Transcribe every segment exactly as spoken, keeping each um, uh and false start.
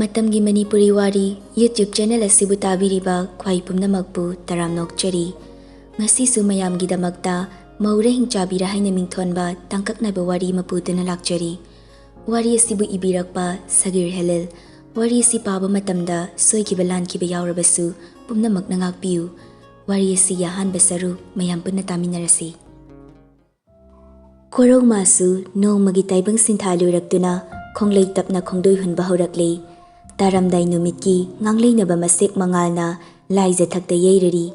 ꯃꯇꯝꯒꯤ ꯃꯅꯤꯄꯨꯔꯤ ꯋꯥꯔꯤ YouTube channel ꯑꯁꯤꯕꯨ ꯇꯥꯕꯤꯔꯤꯕ ꯈ꯭ꯋꯥꯏ ꯄꯨꯝꯅꯃꯛꯄꯨ ꯇꯔꯥꯝꯅ ꯑꯣꯛꯆꯔꯤ꯫ ꯉꯁꯤꯁꯨ ꯃꯌꯥꯝꯒꯤꯗꯃꯛꯇ ꯃꯧꯔꯥ ꯍꯤꯡꯆꯥꯕꯤꯔꯥ ꯍꯥꯏꯅ ꯃꯤꯡꯊꯣꯟꯕ ꯇꯥꯡꯀꯛ ꯅꯥꯏꯕ ꯋꯥꯔꯤ ꯑꯃ ꯄꯨꯗꯨꯅ ꯂꯥꯛꯆꯔꯤ꯫ ꯋꯥꯔꯤ ꯑꯁꯤꯕꯨ ꯏꯕꯤꯔꯛꯄ ꯁꯒꯤꯔ ꯍꯦꯂꯦꯜ꯫ ꯋꯥꯔꯤ ꯑꯁꯤ ꯄꯥꯕ ꯃꯇꯝꯗ ꯁꯣꯏꯈꯤꯕ ꯂꯥꯟꯈꯤꯕ ꯌꯥꯎꯔꯕꯁꯨ ꯄꯨꯝꯅꯃꯛꯅ ꯉꯥꯛꯄꯤꯌꯨ꯫ ꯋꯥꯔꯤ ꯑꯁꯤꯒꯤ ꯑꯍꯥꯟꯕ ꯁꯔꯨꯛ ꯃꯌꯥꯝ ꯄꯨꯟꯅ ꯇꯥꯃꯤꯟꯅꯔꯁꯤ꯫ ꯀꯣꯔꯧꯃꯥꯁꯨ ꯅꯣꯡꯃꯒꯤ ꯇꯥꯏꯕꯪ ꯁꯤꯟꯊꯥ ꯂꯣꯏꯔꯛꯇꯨꯅ ꯈꯣꯡꯂꯩ ꯇꯞꯅ ꯈꯣꯡꯗꯣꯏ ꯍꯨꯟꯕ ꯍꯧꯔꯛꯂꯦ꯫ ꯇꯥꯔꯝꯗꯥꯏ ꯅꯨꯃꯤꯠꯀꯤ ꯉꯥꯡꯂꯩꯅꯕ ꯃꯁꯦꯛ ꯃꯉꯥꯜꯅ ꯂꯥꯏꯖꯊꯛꯇ ꯌꯩꯔꯔꯤ꯫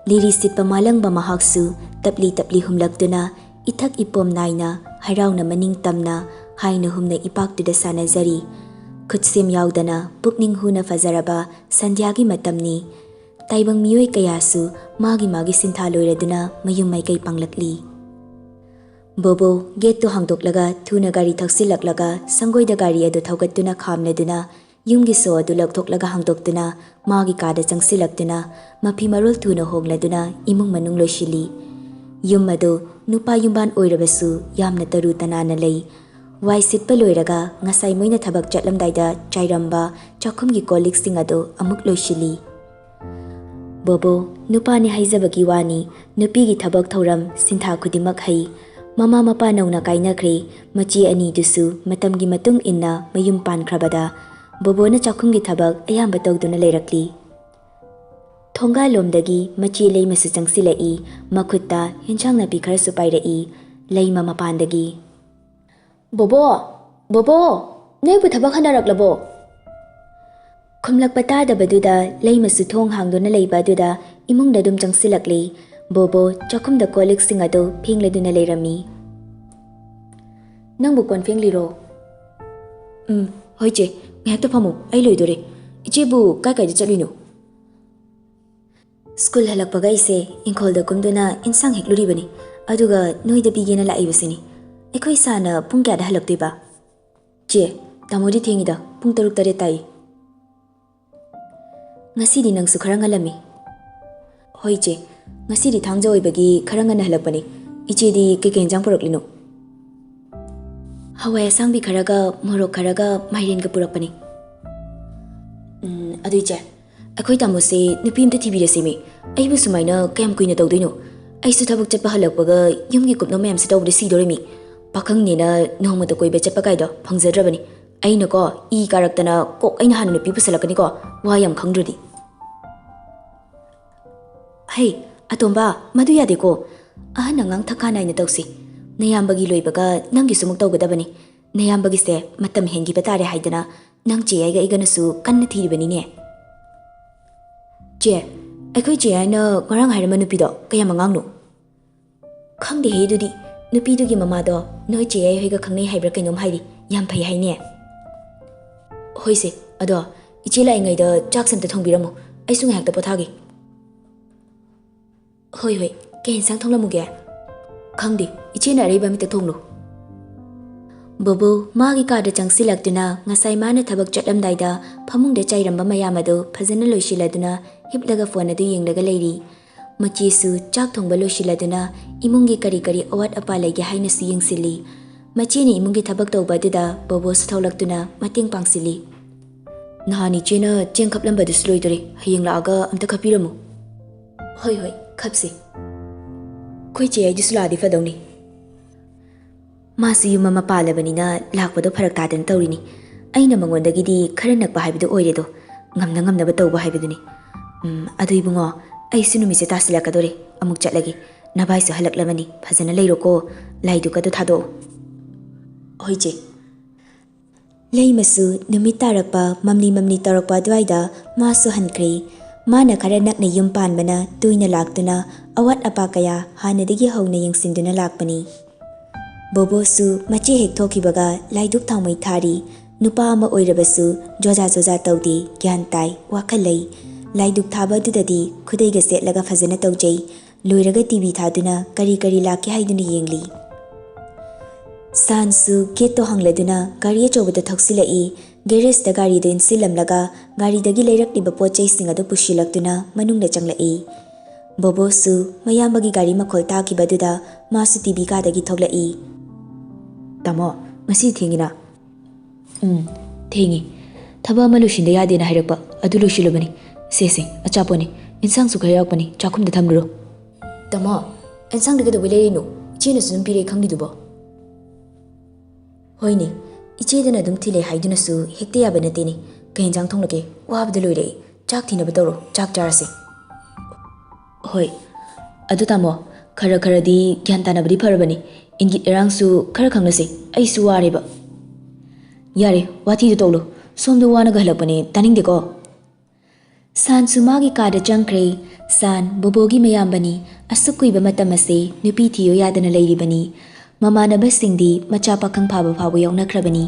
ꯂꯤꯔꯤ ꯁꯤꯠꯄ ꯃꯥꯂꯪꯕ ꯃꯍꯥꯛꯁꯨ ꯇꯞꯂꯤ ꯇꯞꯂꯤ ꯍꯨꯝꯂꯛꯇꯨꯅ ꯏꯊꯛ ꯏꯄꯣꯝ ꯅꯥꯏꯅ ꯍꯔꯥꯎꯅ ꯃꯅꯤꯡ ꯇꯝꯅ ꯍꯥꯏꯅ ꯍꯨꯝꯅ ꯏꯄꯥꯛꯇꯨꯗ ꯁꯥꯟꯅꯖꯔꯤ꯫ ꯈꯨꯠꯁꯦꯝ ꯌꯥꯎꯗꯅ ꯄꯨꯛꯅꯤꯡ ꯍꯨꯅ ꯐꯖꯔꯕ ꯁꯟꯙ꯭ꯌꯥꯒꯤ ꯃꯇꯝꯅꯤ꯫ ꯇꯥꯏꯕꯪ ꯃꯤꯑꯣꯏ ꯀꯌꯥꯁꯨ ꯃꯥꯒꯤ ꯃꯥꯒꯤ ꯁꯤꯟꯊꯥ ꯂꯣꯏꯔꯗꯨꯅ ꯃꯌꯨꯝ ꯃꯥꯏꯀꯩ ꯄꯥꯡꯂꯛꯂꯤ꯫ ꯕꯣꯕꯣ ꯒꯦꯠꯇꯨ ꯍꯥꯡꯗꯣꯛꯂꯒ ꯊꯨꯅ ꯒꯥꯔꯤ ꯊꯧꯆꯤꯜꯂꯛꯂꯒ ꯁꯪꯒꯣꯏꯗ ꯒꯥꯔꯤ ꯑꯗꯨ ꯊꯧꯒꯠꯇꯨꯅ ꯈꯥꯝꯂꯗꯨꯅ ꯌꯨꯝꯒꯤ ꯁꯣ ꯑꯗꯨ ꯂꯧꯊꯣꯛꯂꯒ ꯍꯥꯡꯗꯣꯛꯇꯨꯅ ꯃꯥꯒꯤ ꯀꯥꯗ ꯆꯪꯁꯤꯜꯂꯛꯇꯨꯅ ꯃꯐꯤ ꯃꯔꯣꯜ ꯊꯨꯅ ꯍꯣꯡꯂꯗꯨꯅ ꯏꯃꯨꯡ ꯃꯅꯨꯡ ꯂꯣꯏꯁꯤꯜꯂꯤ꯫ ꯌꯨꯝ ꯑꯗꯨ ꯅꯨꯄꯥ ꯌꯨꯝꯕꯥꯟ ꯑꯣꯏꯔꯕꯁꯨ ꯌꯥꯝꯅ ꯇꯔꯨ ꯇꯅꯥꯟꯅ ꯂꯩ꯫ ꯋꯥꯏ ꯁꯤꯠꯄ ꯂꯣꯏꯔꯒ ꯉꯁꯥꯏ ꯃꯣꯏꯅ ꯊꯕꯛ ꯆꯠꯂꯝꯗꯥꯏꯗ ꯆꯥꯏꯔꯝꯕ ꯆꯥꯛꯈꯨꯝꯒꯤ ꯀꯣꯜ ꯂꯤꯛꯁꯤꯡ ꯑꯗꯨ ꯑꯃꯨꯛ ꯂꯣꯏꯁꯤꯜꯂꯤ꯫ ꯕꯣꯕꯣ, ꯅꯨꯄꯥꯅꯤ ꯍꯥꯏꯖꯕꯒꯤ ꯋꯥꯅꯤ, ꯅꯨꯄꯤꯒꯤ ꯊꯕꯛ ꯊꯧꯔꯝ ꯁꯤꯟꯊꯥ ꯈꯨꯗꯤꯡꯃꯛ ꯍꯩ꯫ ꯃꯃꯥ ꯃꯄꯥ ꯅꯧꯅ ꯀꯥꯏꯅꯈ꯭ꯔꯦ, ꯃꯆꯦ ꯑꯅꯤꯗꯨꯁꯨ ꯃꯇꯝꯒꯤ ꯃꯇꯨꯡ ꯏꯟꯅ ꯃꯌꯨꯝ ꯄꯥꯟꯈ꯭ꯔꯕꯗ ꯕꯣꯕꯣꯅ ꯆꯥꯛꯈꯨꯝꯒꯤ ꯊꯕꯛ ꯑꯌꯥꯝꯕ ꯇꯧꯗꯨꯅ ꯂꯩꯔꯛꯂꯤ꯫ ꯊꯣꯡꯒꯥꯜꯂꯣꯝꯗꯒꯤ ꯃꯆꯦ ꯂꯩꯃꯁꯨ ꯆꯪꯁꯤꯜꯂꯛꯏ, ꯃꯈꯨꯠꯇ ꯌꯦꯟꯁꯥꯡ ꯅꯥꯄꯤ ꯈꯔꯁꯨ ꯄꯥꯏꯔꯛꯏ꯫ ꯂꯩꯃ ꯃꯄꯥꯟꯗꯒꯤ, "ꯕꯣꯕꯣ, ꯕꯣꯕꯣ, ꯅꯣꯏꯕꯨ ꯊꯕꯛ ꯍꯟꯅꯔꯛꯂꯕꯣ?" ꯈꯨꯝꯂꯛꯄ ꯇꯥꯗꯕꯗꯨꯗ ꯂꯩꯃꯁꯨ ꯊꯣꯡ ꯍꯥꯡꯗꯨꯅ ꯂꯩꯕ ꯑꯗꯨꯗ ꯏꯃꯨꯡꯗ ꯑꯗꯨꯝ ꯆꯪꯁꯤꯜꯂꯛꯂꯤ꯫ ꯕꯣꯕꯣ ꯆꯥꯛꯈꯨꯝꯗ ꯀꯣꯜ ꯂꯤꯛꯁꯤꯡ ꯑꯗꯨ ꯐꯦꯡꯂꯗꯨꯅ ꯂꯩꯔꯝꯃꯤ꯫ "ꯅꯪꯕꯨ ꯀꯣꯟ ꯐꯦꯡꯂꯤꯔꯣ?" "ꯎꯝ, ꯍꯣꯏ ꯆꯦ, ꯉꯥꯏꯍꯥꯛꯇ ꯐꯝꯃꯨ, ꯑꯩ ꯂꯣꯏꯗꯣꯔꯦ꯫ ꯏꯆꯦꯕꯨ ꯀꯥꯏ ꯀꯥꯏꯗ ꯆꯠꯂꯨꯏꯅꯣ?" "ꯁ꯭ꯀꯨꯜ ꯍꯜꯂꯛꯄꯒ ꯑꯩꯁꯦ ꯏꯪꯈꯣꯜꯗ ꯀꯨꯝꯗꯨꯅ ꯏꯟꯁꯥꯡ ꯍꯦꯛꯂꯨꯔꯤꯕꯅꯤ, ꯑꯗꯨꯒ ꯅꯣꯏꯗ ꯄꯤꯒꯦꯅ ꯂꯥꯛꯏꯕꯁꯤꯅꯤ꯫ ꯑꯩꯈꯣꯏ ꯁꯥꯔꯅ ꯄꯨꯡ ꯀꯌꯥꯗ ꯍꯜꯂꯛꯇꯣꯏꯕ?" "ꯆꯦ, ꯇꯥꯃꯣꯗꯤ ꯊꯦꯡꯉꯤꯗ, ꯄꯨꯡ ꯇꯔꯨꯛ ꯇꯔꯦꯠ ꯇꯥꯏ꯫ ꯉꯁꯤꯗꯤ ꯅꯪꯁꯨ ꯈꯔ ꯉꯜꯂꯝꯃꯤ꯫" "ꯍꯣꯏ ꯏꯆꯦ, ꯉꯁꯤꯗꯤ ꯊꯥꯡꯖ ꯑꯣꯏꯕꯒꯤ ꯈꯔ ꯉꯟꯅ ꯍꯜꯂꯛꯄꯅꯤ꯫ ꯏꯆꯦꯗꯤ ꯀꯩꯀꯩ ꯏꯟꯖꯥꯡ ꯄꯨꯔꯛꯂꯤꯅꯣ?" "ꯍꯋꯥꯏ ꯑꯁꯥꯡꯕꯤ ꯈꯔꯒ ꯃꯣꯔꯣꯛ ꯈꯔꯒ ꯃꯥꯏꯔꯦꯟꯒ ꯄꯨꯔꯛꯄꯅꯤ꯫" ꯎꯝ, ꯑꯗꯨ ꯏꯆꯦ, ꯑꯩꯈꯣꯏ ꯇꯥꯃꯣꯁꯦ ꯅꯨꯄꯤ ꯑꯝꯇ ꯊꯤꯕꯤꯔꯁꯦꯃꯤ꯫ ꯑꯩꯕꯨ ꯁꯨꯃꯥꯏꯅ ꯀꯌꯥꯝ ꯀꯨꯏꯅ ꯇꯧꯗꯣꯏꯅꯣ? ꯑꯩꯁꯨ ꯊꯕꯛ ꯆꯠꯄ ꯍꯜꯂꯛꯄꯒ ꯌꯨꯝꯒꯤ ꯀꯨꯞꯅꯣ ꯃꯌꯥꯝꯁꯦ ꯇꯧꯕꯗ ꯁꯤꯗꯣꯔꯦꯃꯤ꯫ ꯄꯥꯈꯪꯅꯦꯅ ꯅꯣꯡꯃꯇ ꯀꯣꯏꯕ ꯆꯠꯄ ꯀꯥꯏꯗꯣ ꯐꯪꯖꯗ꯭ꯔꯕꯅꯤ꯫ ꯑꯩꯅꯀꯣ, ꯏ ꯀꯥꯔꯛꯇꯅ ꯀꯣꯛ ꯑꯩꯅ ꯍꯥꯟꯅ ꯅꯨꯄꯤ ꯄꯨꯁꯜꯂꯛꯀꯅꯤꯀꯣ, ꯋꯥ ꯌꯥꯝ ꯈꯪꯗ꯭ꯔꯗꯤ꯫ ꯍꯩ, ꯑꯇꯣꯝꯕ, ꯃꯗꯨ ꯌꯥꯗꯦꯀꯣ꯫ ꯑꯍꯟ ꯑꯉꯥꯡ ꯊꯛꯀꯥ ꯅꯥꯏꯅ ꯇꯧꯁꯤ꯫ ꯅꯌꯥꯝꯕꯒꯤ ꯂꯣꯏꯕꯒ ꯅꯪꯒꯤꯁꯨ ꯑꯃꯨꯛ ꯇꯧꯒꯗꯕꯅꯤ꯫ ꯅꯌꯥꯝꯕꯒꯤꯁꯦ ꯃꯇꯝ ꯍꯦꯟꯈꯤꯕ ꯇꯥꯔꯦ ꯍꯥꯏꯗꯅ ꯅꯪ ꯆꯦ ꯌꯥꯏꯒ ꯑꯩꯒꯅꯁꯨ ꯀꯟꯅ ꯊꯤꯔꯤꯕꯅꯤꯅꯦ꯫ ꯆꯦ, ꯑꯩꯈꯣꯏ ꯆꯦ ꯌꯥꯏꯅ ꯉꯔꯥꯡ ꯍꯥꯏꯔꯝꯕ ꯅꯨꯄꯤꯗꯣ ꯀꯌꯥꯝ ꯑꯉꯥꯡꯅꯣ? ꯈꯪꯗꯦꯍꯦ ꯑꯗꯨꯗꯤ꯫ ꯅꯨꯄꯤꯗꯨꯒꯤ ꯃꯃꯥꯗꯣ ꯅꯣꯏ ꯆꯦ ꯌꯥꯏ ꯍꯣꯏꯒ ꯈꯪꯅꯩ ꯍꯥꯏꯕ꯭ꯔꯥ ꯀꯩꯅꯣꯝ ꯍꯥꯏꯔꯤ꯫ ꯌꯥꯝ ꯐꯩ ꯍꯥꯏꯅꯦ꯫ ꯍꯣꯏꯁꯦ, ꯑꯗꯣ ꯏꯆꯦ ꯂꯥꯛꯏꯉꯩꯗ ꯆꯥꯛꯁꯦ ꯑꯝꯇ ꯊꯣꯡꯕꯤꯔꯝꯃꯣ꯫ ꯑꯩꯁꯨ ꯉꯥꯏꯍꯥꯛꯇ ꯄꯣꯊꯥꯒꯦ꯫ ꯍꯣꯏ, ꯍꯣꯏ꯫ ꯀꯩ ꯏꯟꯁꯥꯡ ꯊꯣꯡꯂꯝꯃꯨꯒꯦ? ꯈꯪꯗꯦ, ꯏꯆꯦꯅ ꯑꯔꯩꯕ ꯑꯃꯇ ꯊꯣꯡꯂꯨ꯫ ꯕꯣꯕꯣ ꯃꯥꯒꯤ ꯀꯥꯗ ꯆꯪꯁꯤꯜꯂꯛꯇꯨꯅ ꯉꯁꯥꯏ ꯃꯥꯅ ꯊꯕꯛ ꯆꯠꯂꯝꯗꯥꯏꯗ ꯐꯃꯨꯡꯗ ꯆꯥꯏꯔꯝꯕ ꯃꯌꯥꯝ ꯑꯗꯨ ꯐꯖꯅ ꯂꯣꯏꯁꯤꯜꯂꯗꯨꯅ ꯍꯤꯞꯂꯒ ꯐꯣꯟ ꯑꯗꯨ ꯌꯦꯡꯂꯒ ꯂꯩꯔꯤ꯫ ꯃꯆꯦꯁꯨ ꯆꯥꯛ ꯊꯣꯡꯕ ꯂꯣꯏꯁꯤꯜꯂꯗꯨꯅ ꯏꯃꯨꯡꯒꯤ ꯀꯔꯤ ꯀꯔꯤ ꯑꯋꯥꯠ ꯑꯄꯥ ꯂꯩꯒꯦ ꯍꯥꯏꯅꯁꯨ ꯌꯦꯡꯁꯤꯜꯂꯤ꯫ ꯃꯆꯦꯅ ꯏꯃꯨꯡꯒꯤ ꯊꯕꯛ ꯇꯧꯕ ꯑꯗꯨꯗ ꯕꯣꯕꯣꯁꯨ ꯊꯣꯛꯂꯛꯇꯨꯅ ꯃꯇꯦꯡ ꯄꯥꯡꯁꯤꯜꯂꯤ꯫ ꯅꯍꯥꯟ ꯏꯆꯦꯅ ꯆꯦꯡ ꯈꯞꯂꯝꯕꯗꯨꯁꯨ ꯂꯣꯏꯗꯣꯔꯦ, ꯍꯌꯦꯡ ꯂꯥꯛꯑꯒ ꯑꯝꯇ ꯈꯞꯄꯤꯔꯝꯃꯨ꯫ ꯍꯣꯏ, ꯍꯣꯏ, ꯈꯞꯁꯤ꯫ ꯑꯩꯈꯣꯏ ꯆꯦ ꯌꯥꯏꯗꯨꯁꯨ ꯂꯥꯛꯑꯗꯤ ꯐꯗꯧꯅꯤ꯫ ꯃꯥꯁꯨ ꯌꯨꯝ ꯑꯃ ꯄꯥꯜꯂꯕꯅꯤꯅ ꯂꯥꯛꯄꯗꯣ ꯐꯔꯛ ꯇꯥꯗꯅ ꯇꯧꯔꯤꯅꯤ꯫ ꯑꯩꯅ ꯃꯉꯣꯟꯗꯒꯤꯗꯤ ꯈꯔ ꯅꯛꯄ ꯍꯥꯏꯕꯗꯨ ꯑꯣꯏꯔꯦꯗꯣ꯫ ꯉꯝꯅ ꯉꯝꯅꯕ ꯇꯧꯕ ꯍꯥꯏꯕꯗꯨꯅꯤ꯫ ꯎꯝ, ꯑꯗꯨ ꯏꯕꯨꯡꯉꯣ, ꯑꯩꯁꯨ ꯅꯨꯃꯤꯠꯁꯦ ꯇꯥꯁꯤꯜꯂꯛꯀꯗꯣꯔꯦ꯫ ꯑꯃꯨꯛ ꯆꯠꯂꯒꯦ꯫ ꯅꯚꯥꯏꯁꯨ ꯍꯜꯂꯛꯂꯕꯅꯤ꯫ ꯐꯖꯅ ꯂꯩꯔꯣꯀꯣ꯫ ꯂꯥꯏꯗꯨꯛꯀꯗꯣ ꯊꯥꯗꯣꯛꯑꯣ꯫ ꯍꯣꯏ ꯆꯦ꯫ ꯂꯩꯃꯁꯨ ꯅꯨꯃꯤꯠ ꯇꯥꯔꯛꯄ ꯃꯝꯂꯤ ꯃꯝꯂꯤ ꯇꯧꯔꯛꯄ ꯑꯗꯨꯋꯥꯏꯗ ꯃꯥꯁꯨ ꯍꯟꯈ꯭ꯔꯦ꯫ ꯃꯥꯅ ꯈꯔ ꯅꯛꯅ ꯌꯨꯝ ꯄꯥꯟꯕꯅ ꯇꯣꯏꯅ ꯂꯥꯛꯇꯨꯅ ꯑꯋꯥꯠ ꯑꯄꯥ ꯀꯌꯥ ꯍꯥꯟꯅꯗꯒꯤ ꯍꯧꯅ ꯌꯦꯡꯁꯤꯟꯗꯨꯅ ꯂꯥꯛꯄꯅꯤ꯫ ꯕꯣꯕꯣꯁꯨ ꯃꯆꯦ ꯍꯦꯛ ꯊꯣꯛꯈꯤꯕꯒ ꯂꯥꯏꯗꯨꯛ ꯊꯥꯎꯃꯩ ꯊꯥꯔꯤ꯫ ꯅꯨꯄꯥ ꯑꯃ ꯑꯣꯏꯔꯕꯁꯨ ꯖꯣꯖꯥ ꯖꯣꯖꯥ ꯇꯧꯗꯦ, ꯒ꯭ꯌꯥꯟ ꯇꯥꯏ, ꯋꯥꯈꯜ ꯂꯩ꯫ ꯂꯥꯏꯗꯨꯛ ꯊꯥꯕ ꯑꯗꯨꯗꯗꯤ ꯈꯨꯗꯩꯒ ꯁꯦꯠꯂꯒ ꯐꯖꯅ ꯇꯧꯖꯩ꯫ ꯂꯣꯏꯔꯒ ꯇꯤ ꯚꯤ ꯊꯥꯗꯨꯅ ꯀꯔꯤ ꯀꯔꯤ ꯂꯥꯛꯀꯦ ꯍꯥꯏꯗꯨꯅ ꯌꯦꯡꯂꯤ꯫ ꯁꯥꯟꯁꯨ ꯒꯦꯠꯇꯣ ꯍꯥꯡꯂꯗꯨꯅ ꯒꯥꯔꯤ ꯑꯆꯧꯕꯗ ꯊꯧꯁꯤꯜꯂꯛꯏ꯫ ꯒꯦꯔꯦꯖꯇ ꯒꯥꯔꯤꯗꯨ ꯏꯟꯁꯤꯜꯂꯝꯂꯒ ꯒꯥꯔꯤꯗꯒꯤ ꯂꯩꯔꯛꯂꯤꯕ ꯄꯣꯠ ꯆꯩꯁꯤꯡ ꯑꯗꯨ ꯄꯨꯁꯤꯜꯂꯛꯇꯨꯅ ꯃꯅꯨꯡꯗ ꯆꯪꯂꯛꯏ꯫ ꯕꯣꯕꯣꯁꯨ ꯃꯌꯥꯝꯕꯒꯤ ꯒꯥꯔꯤ ꯃꯈꯣꯜ ꯇꯥꯈꯤꯕꯗꯨꯗ ꯃꯥꯁꯨ ꯇꯤ ꯚꯤ ꯀꯥꯗꯒꯤ ꯊꯣꯛꯂꯛꯏ꯫ ꯇꯥꯃꯣ, ꯉꯁꯤ ꯊꯦꯡꯉꯤꯅ? ꯎꯝ, ꯊꯦꯡꯉꯤ꯫ ꯊꯕꯛ ꯑꯃ ꯂꯣꯏꯁꯤꯟꯗ ꯌꯥꯗꯦꯅ ꯍꯥꯏꯔꯛꯄ, ꯑꯗꯨ ꯂꯣꯏꯁꯤꯜꯂꯨꯕꯅꯤ꯫ ꯁꯦ ꯁꯦ, ꯑꯆꯥꯄꯣꯠꯅꯤ, ꯏꯟꯁꯥꯡꯁꯨ ꯈꯔ ꯌꯥꯎꯔꯛꯄꯅꯤ, ꯆꯥꯛꯈꯨꯝꯗ ꯊꯝꯂꯨꯔꯣ꯫ ꯇꯥꯃꯣ, ꯏꯟꯁꯥꯡꯗꯤ ꯀꯩꯗꯧꯕꯩ ꯂꯩꯔꯤꯅꯣ? ꯏꯆꯦꯅꯁꯨ ꯑꯗꯨꯝ ꯄꯤꯔꯛꯑꯦ ꯈꯪꯂꯤꯗꯨꯕꯣ꯫ ꯍꯣꯏꯅꯦ, ꯏꯆꯦꯗꯅ ꯑꯗꯨꯝ ꯊꯤꯜꯂꯦ ꯍꯥꯏꯗꯨꯅꯁꯨ ꯍꯦꯛꯇ ꯌꯥꯕ ꯅꯠꯇꯦꯅꯦ꯫ ꯀꯩ ꯏꯟꯁꯥꯡ ꯊꯣꯡꯂꯒꯦ? ꯋꯥꯕꯗ ꯂꯣꯏꯔꯦ ꯑꯩ꯫ ꯆꯥꯛ ꯊꯤꯅꯕ ꯇꯧꯔꯣ, ꯆꯥꯛ ꯆꯥꯔꯁꯦ꯫ ꯍꯣꯏ꯫ ꯑꯗꯨ ꯇꯥꯃꯣ, ꯈꯔ ꯈꯔꯗꯤ ꯒ꯭ꯌꯥꯟ ꯇꯥꯅꯕꯗꯤ ꯐꯔꯕꯅꯤ꯫ ꯏꯪꯒꯤꯠ ꯏꯔꯥꯡꯁꯨ ꯈꯔ ꯈꯪꯅꯁꯦ꯫ ꯑꯩꯁꯨ ꯋꯥꯔꯦꯕ꯫ ꯌꯥꯔꯦ, ꯋꯥꯊꯤꯗꯨ ꯇꯣꯛꯂꯣ꯫ ꯁꯣꯝꯗ ꯋꯥꯅꯒ ꯍꯜꯂꯛꯄꯅꯦ, ꯇꯥꯅꯤꯡꯗꯦꯀꯣ꯫ ꯁꯥꯟꯁꯨ ꯃꯥꯒꯤ ꯀꯥꯗ ꯆꯪꯈ꯭ꯔꯦ꯫ ꯁꯥꯟ, ꯕꯣꯕꯣꯒꯤ ꯃꯌꯥꯝꯕꯅꯤ꯫ ꯑꯁꯨꯛ ꯀꯨꯏꯕ ꯃꯇꯝ ꯑꯁꯦ ꯅꯨꯄꯤ ꯊꯤꯌꯣ ꯌꯥꯗꯅ ꯂꯩꯔꯤꯕꯅꯤ꯫ ꯃꯃꯥꯟꯅꯕꯁꯤꯡꯗꯤ ꯃꯆꯥ ꯄꯥꯈꯪ ꯐꯥꯕ ꯐꯥꯎꯕ ꯌꯥꯎꯅꯈ꯭ꯔꯕꯅꯤ꯫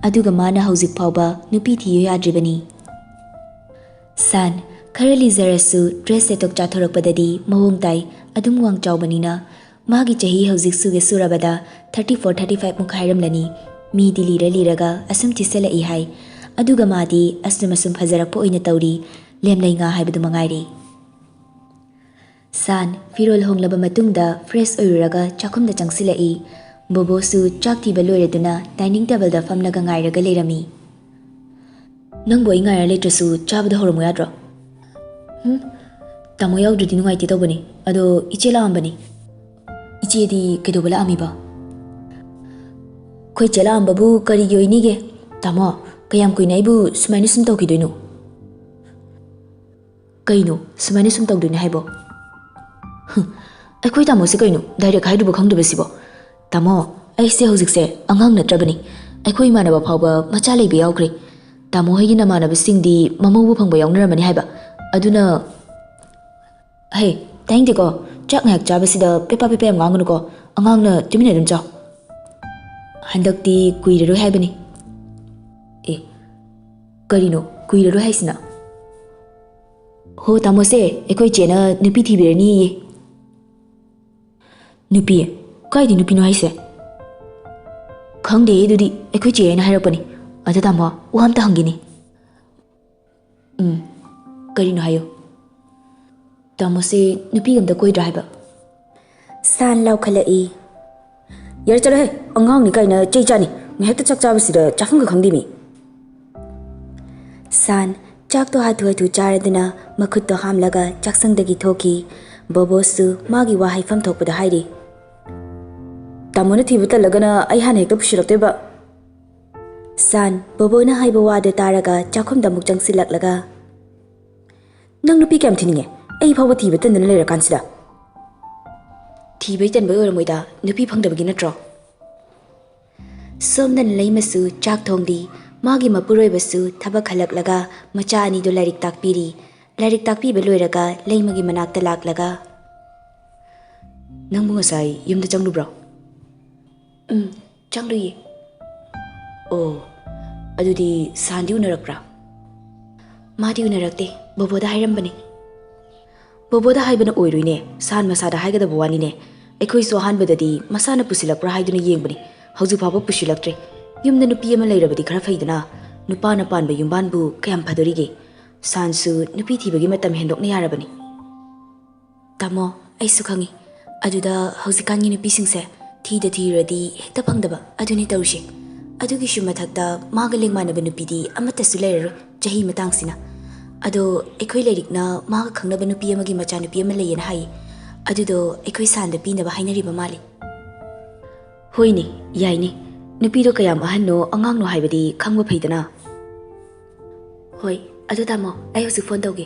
ꯑꯗꯨꯒ ꯃꯥꯅ ꯍꯧꯖꯤꯛ ꯐꯥꯎꯕ ꯅꯨꯄꯤ ꯊꯤꯌꯣ ꯌꯥꯗ꯭ꯔꯤꯕꯅꯤ꯫ ꯁꯥꯟ, ꯈꯔ ꯂꯤꯖꯔꯁꯨ ꯗ꯭ꯔꯦꯁ ꯁꯦꯠꯇꯣꯛ ꯆꯥꯊꯣꯔꯛꯄꯗꯗꯤ ꯃꯑꯣꯡ ꯇꯥꯏ꯫ ꯑꯗꯨꯝ ꯋꯥꯡ ꯆꯥꯎꯕꯅꯤꯅ꯫ ꯃꯥꯒꯤ ꯆꯍꯤ ꯍꯧꯖꯤꯛ ꯁꯨꯒꯦ ꯁꯨꯔꯕꯗ ꯊꯥꯔꯇꯤ ꯐꯣꯔ, ꯊꯥꯔꯇꯤ ꯐꯥꯏꯚ ꯃꯨꯛ ꯍꯥꯏꯔꯝꯂꯅꯤ꯫ ꯃꯤꯗꯤ ꯂꯤꯔ ꯂꯤꯔꯒ ꯑꯁꯨꯝ ꯊꯤꯁꯜꯂꯛꯏ ꯍꯥꯏ꯫ ꯑꯗꯨꯒ ꯃꯥꯗꯤ ꯑꯁꯨꯝ ꯑꯁꯨꯝ ꯐꯖꯔꯛꯄ ꯑꯣꯏꯅ ꯇꯧꯔꯤ꯫ ꯂꯦꯝꯂꯩ ꯉꯥ ꯍꯥꯏꯕꯗꯨ ꯃꯉꯥꯏꯔꯦ꯫ ꯁꯥꯟ, ꯐꯤꯔꯣꯜ ꯍꯣꯡꯂꯕ ꯃꯇꯨꯡꯗ ꯐ꯭ꯔꯦꯁ ꯑꯣꯏꯔꯨꯔꯒ ꯆꯥꯛꯈꯨꯝꯗ ꯆꯪꯁꯤꯜꯂꯛꯏ꯫ ꯕꯣꯕꯣꯁꯨ ꯆꯥꯛ ꯊꯤꯕ ꯂꯣꯏꯔꯗꯨꯅ ꯗꯥꯏꯅꯤꯡ ꯇꯦꯕꯜꯗ ꯐꯝꯂꯒ ꯉꯥꯏꯔꯒ ꯂꯩꯔꯝꯃꯤ꯫ ꯅꯪꯕꯨ ꯑꯩ ꯉꯥꯏꯔ ꯂꯩꯇ꯭ꯔꯁꯨ ꯆꯥꯕꯗ ꯍꯧꯔꯝꯃꯨ ꯌꯥꯗ꯭ꯔꯣ? ꯍꯨꯝ? ꯇꯥꯃꯣ ꯌꯥꯎꯗ꯭ꯔꯗꯤ ꯅꯨꯡꯉꯥꯏꯇꯦ ꯇꯧꯕꯅꯤ꯫ ꯑꯗꯣ ꯏꯆꯦ ꯂꯥꯛꯑꯝꯕꯅꯤ꯫ ꯏꯆꯦꯗꯤ ꯀꯩꯗꯧꯕ ꯂꯥꯛꯑꯝꯃꯤꯕ? ꯑꯩꯈꯣꯏ ꯆꯦ ꯂꯥꯛꯑꯝꯕꯕꯨ ꯀꯔꯤꯒꯤ ꯑꯣꯏꯅꯤꯒꯦ? ꯇꯥꯃꯣ, ꯀꯌꯥꯝ ꯀꯨꯏꯅ ꯑꯩꯕꯨ ꯁꯨꯃꯥꯏꯅ ꯁꯨꯝ ꯇꯧꯈꯤꯗꯣꯏꯅꯣ? ꯀꯩꯅꯣ ꯁꯨꯃꯥꯏꯅ ꯁꯨꯝ ꯇꯧꯗꯣꯏꯅꯦ ꯍꯥꯏꯕꯣ? ꯍꯨꯝ, ꯑꯩꯈꯣꯏ ꯇꯥꯃꯣꯁꯦ ꯀꯩꯅꯣ ꯗꯥꯏꯔꯦꯛ ꯍꯥꯏꯗꯨꯕꯨ ꯈꯪꯗꯕꯁꯤꯕꯣ? ꯇꯥꯃꯣ, ꯑꯩꯁꯦ ꯍꯧꯖꯤꯛꯁꯦ ꯑꯉꯥꯡ ꯅꯠꯇ꯭ꯔꯕꯅꯤ꯫ ꯑꯩꯈꯣꯏ ꯏꯃꯥꯟꯅꯕ ꯐꯥꯎꯕ ꯃꯆꯥ ꯂꯩꯕ ꯌꯥꯎꯈ꯭ꯔꯦ꯫ ꯇꯥꯃꯣ ꯍꯣꯏꯒꯤ ꯅꯃꯥꯟꯅꯕꯁꯤꯡꯗꯤ ꯃꯃꯧꯕꯨ ꯐꯪꯕ ꯌꯥꯎꯅꯔꯝꯃꯅꯤ ꯍꯥꯏꯕ꯫ ꯑꯗꯨꯅ, ꯍꯦ, ꯇꯥꯅꯤꯡꯗꯦꯀꯣ꯫ ꯆꯥꯛ ꯉꯥꯏꯍꯥꯛ ꯆꯥꯕꯁꯤꯗ ꯄꯦꯄꯥ ꯄꯦꯄꯥ ꯌꯥꯝ ꯉꯥꯡꯒꯅꯨꯀꯣ꯫ ꯑꯉꯥꯡꯅ ꯇꯨꯃꯤꯟꯅ ꯑꯗꯨꯝ ꯆꯥꯎ꯫ ꯍꯟꯗꯛꯇꯤ ꯀꯨꯏꯔꯔꯣꯏ ꯍꯥꯏꯕꯅꯤ꯫ ꯑꯦ, ꯀꯔꯤꯅꯣ ꯀꯨꯏꯔꯔꯣꯏ ꯍꯥꯏꯁꯤꯅ? ꯍꯣ, ꯇꯥꯃꯣꯁꯦ, ꯑꯩꯈꯣꯏ ꯆꯦꯅ ꯅꯨꯄꯤ ꯊꯤꯕꯤꯔꯅꯤꯌꯦ꯫ ꯅꯨꯄꯤ? ꯀꯥꯏꯗꯩ ꯅꯨꯄꯤꯅꯣ ꯍꯥꯏꯁꯦ? ꯈꯪꯗꯦ ꯑꯗꯨꯗꯤ, ꯑꯩꯈꯣꯏ ꯆꯦ ꯍꯣꯏꯅ ꯍꯥꯏꯔꯛꯄꯅꯤ꯫ ꯑꯗ ꯇꯥꯃꯣ, ꯋꯥ ꯑꯝꯇ ꯍꯪꯒꯦꯅꯦ꯫ ꯎꯝ, ꯀꯔꯤꯅꯣ ꯍꯥꯏꯌꯨ꯫ ꯇꯥꯃꯣꯁꯦ ꯅꯨꯄꯤꯒ ꯑꯝꯇ ꯀꯣꯏꯗ꯭ꯔꯥ ꯍꯥꯏꯕ? ꯁꯥꯟ ꯂꯥꯎꯈꯠꯂꯛꯏ꯫ ꯌꯥꯔꯦ ꯆꯠꯂꯣꯍꯦ, ꯑꯉꯥꯡꯅꯤ ꯀꯥꯏꯅ ꯆꯩ ꯆꯥꯅꯤ꯫ ꯉꯥꯏꯍꯥꯛꯇ ꯆꯥꯛ ꯆꯥꯕꯁꯤꯗ ꯆꯥꯐꯝꯒ ꯈꯪꯗꯦ ꯃꯤ꯫ ꯁꯥꯟ ꯆꯥꯛꯇꯣ ꯍꯥꯊꯨ ꯍꯥꯊꯨ ꯆꯥꯔꯗꯨꯅ ꯃꯈꯨꯠꯇꯣ ꯍꯥꯝꯂꯒ ꯆꯥꯛꯁꯪꯗꯒꯤ ꯊꯣꯛꯈꯤ꯫ ꯕꯣꯕꯣꯁꯨ ꯃꯥꯒꯤ ꯋꯥ ꯍꯥꯏꯐꯝ ꯊꯣꯛꯄꯗꯣ ꯍꯥꯏꯔꯤ꯫ "ꯇꯥꯃꯣꯅ ꯊꯤꯕ ꯇꯜꯂꯒꯅ ꯑꯩ ꯍꯥꯟꯅ ꯍꯦꯛꯇ ꯄꯨꯁꯤꯜꯂꯛꯇꯣꯏꯕ?" ꯁꯥꯟ ꯕꯣꯕꯣꯅ ꯍꯥꯏꯕ ꯋꯥꯗꯣ ꯇꯥꯔꯒ ꯆꯥꯛꯈꯨꯝꯗ ꯑꯃꯨꯛ ꯆꯪꯁꯤꯜꯂꯛꯂꯒ, "ꯅꯪ ꯅꯨꯄꯤ ꯀꯌꯥꯝ ꯊꯤꯅꯤꯡꯉꯦ? ꯑꯩ ꯐꯥꯎꯕ ꯊꯤꯕ ꯇꯟꯗꯅ ꯂꯩꯔꯀꯥꯟꯁꯤꯗ?" "ꯊꯤꯕꯩ ꯇꯟꯕꯩ ꯑꯣꯏꯔꯝꯃꯣꯏꯗ, ꯅꯨꯄꯤ ꯐꯪꯗꯕꯒꯤ ꯅꯠꯇ꯭ꯔꯣ?" ꯁꯣꯝꯗꯅ ꯂꯩꯃꯁꯨ ꯆꯥꯛ ꯊꯣꯡꯂꯤ꯫ ꯃꯥꯒꯤ ꯃꯄꯨꯔꯣꯏꯕꯁꯨ ꯊꯕꯛ ꯍꯜꯂꯛꯂꯒ ꯃꯆꯥ ꯑꯅꯤꯗꯨ ꯂꯥꯏꯔꯤꯛ ꯇꯥꯛꯄꯤꯔꯤ꯫ ꯂꯥꯏꯔꯤꯛ ꯇꯥꯛꯄꯤꯕ ꯂꯣꯏꯔꯒ ꯂꯩꯃꯒꯤ ꯃꯅꯥꯛꯇ ꯂꯥꯛꯂꯒ, "ꯅꯪꯕꯨ ꯉꯁꯥꯏ ꯌꯨꯝꯗ ꯆꯪꯂꯨꯕ꯭ꯔꯣ?" "ꯎꯝ, ꯆꯪꯂꯨꯏꯌꯦ꯫" "ꯑꯣ, ꯑꯗꯨꯗꯤ ꯁꯥꯟꯗꯤ ꯎꯅꯔꯛꯄ꯭ꯔꯥ?" "ꯃꯥꯗꯤ ꯎꯅꯔꯛꯇꯦ, ꯕꯣꯕꯣꯗ ꯍꯥꯏꯔꯝꯕꯅꯤ꯫" "ꯕꯣꯕꯣꯗ ꯍꯥꯏꯕꯅ ꯑꯣꯏꯔꯣꯏꯅꯦ, ꯁꯥꯟ ꯃꯁꯥꯗ ꯍꯥꯏꯒꯗꯕ ꯋꯥꯅꯤꯅꯦ꯫ ꯑꯩꯈꯣꯏꯁꯨ ꯑꯍꯥꯟꯕꯗꯗꯤ ꯃꯁꯥꯅ ꯄꯨꯁꯤꯜꯂꯛꯄ꯭ꯔꯥ ꯍꯥꯏꯗꯨꯅ ꯌꯦꯡꯕꯅꯤ, ꯍꯧꯖꯤꯛ ꯐꯥꯎꯕ ꯄꯨꯁꯤꯜꯂꯛꯇ꯭ꯔꯦ꯫ ꯌꯨꯝꯗ ꯅꯨꯄꯤ ꯑꯃ ꯂꯩꯔꯕꯗꯤ ꯈꯔ ꯐꯩꯗꯅ, ꯅꯨꯄꯥꯅ ꯄꯥꯟꯕ ꯌꯨꯝꯕꯥꯟꯕꯨ ꯀꯌꯥꯝ ꯐꯗꯣꯔꯤꯒꯦ? ꯁꯥꯟꯁꯨ ꯅꯨꯄꯤ ꯊꯤꯕꯒꯤ ꯃꯇꯝ ꯍꯦꯟꯗꯣꯛꯅ ꯌꯥꯔꯕꯅꯤ꯫" "ꯇꯥꯃꯣ, ꯑꯩꯁꯨ ꯈꯪꯉꯤ꯫ ꯑꯗꯨꯗ ꯍꯧꯖꯤꯛꯀꯥꯟꯒꯤ ꯅꯨꯄꯤꯁꯤꯡꯁꯦ ꯊꯤꯗ ꯊꯤꯔꯨꯔꯗꯤ ꯍꯦꯛꯇ ꯐꯪꯗꯕ, ꯑꯗꯨꯅꯤ ꯇꯧꯔꯤꯁꯦ꯫ ꯑꯗꯨꯒꯤꯁꯨ ꯃꯊꯛꯇ ꯃꯥꯒ ꯂꯦꯡꯃꯥꯟꯅꯕ ꯅꯨꯄꯤꯗꯤ ꯑꯃꯠꯇꯁꯨ ꯂꯩꯔꯔꯣꯏ ꯆꯍꯤ ꯃꯇꯥꯡꯁꯤꯅ꯫ ꯑꯗꯣ ꯑꯩꯈꯣꯏ ꯂꯥꯏꯔꯤꯛꯅ ꯃꯥꯒ ꯈꯪꯅꯕ ꯅꯨꯄꯤ ꯑꯃꯒꯤ ꯃꯆꯥꯅꯨꯄꯤ ꯑꯃ ꯂꯩꯌꯦꯅ ꯍꯥꯏꯌꯦ꯫ ꯑꯗꯨꯗꯣ ꯑꯩꯈꯣꯏ ꯁꯥꯟꯗ ꯄꯤꯅꯕ ꯍꯥꯏꯅꯔꯤꯕ ꯃꯥꯜꯂꯤ꯫" "ꯍꯣꯏꯅꯦ, ꯌꯥꯏꯅꯦ꯫ ꯅꯨꯄꯤꯗꯣ ꯀꯌꯥꯝ ꯑꯍꯟꯅꯣ ꯑꯉꯥꯡꯅꯣ ꯍꯥꯏꯕꯗꯤ ꯈꯪꯕ ꯐꯩꯗꯅ꯫" "ꯍꯣꯏ, ꯑꯗꯨ ꯇꯥꯃꯣ, ꯑꯩ ꯍꯧꯖꯤꯛ ꯐꯣꯟ ꯇꯧꯒꯦ꯫"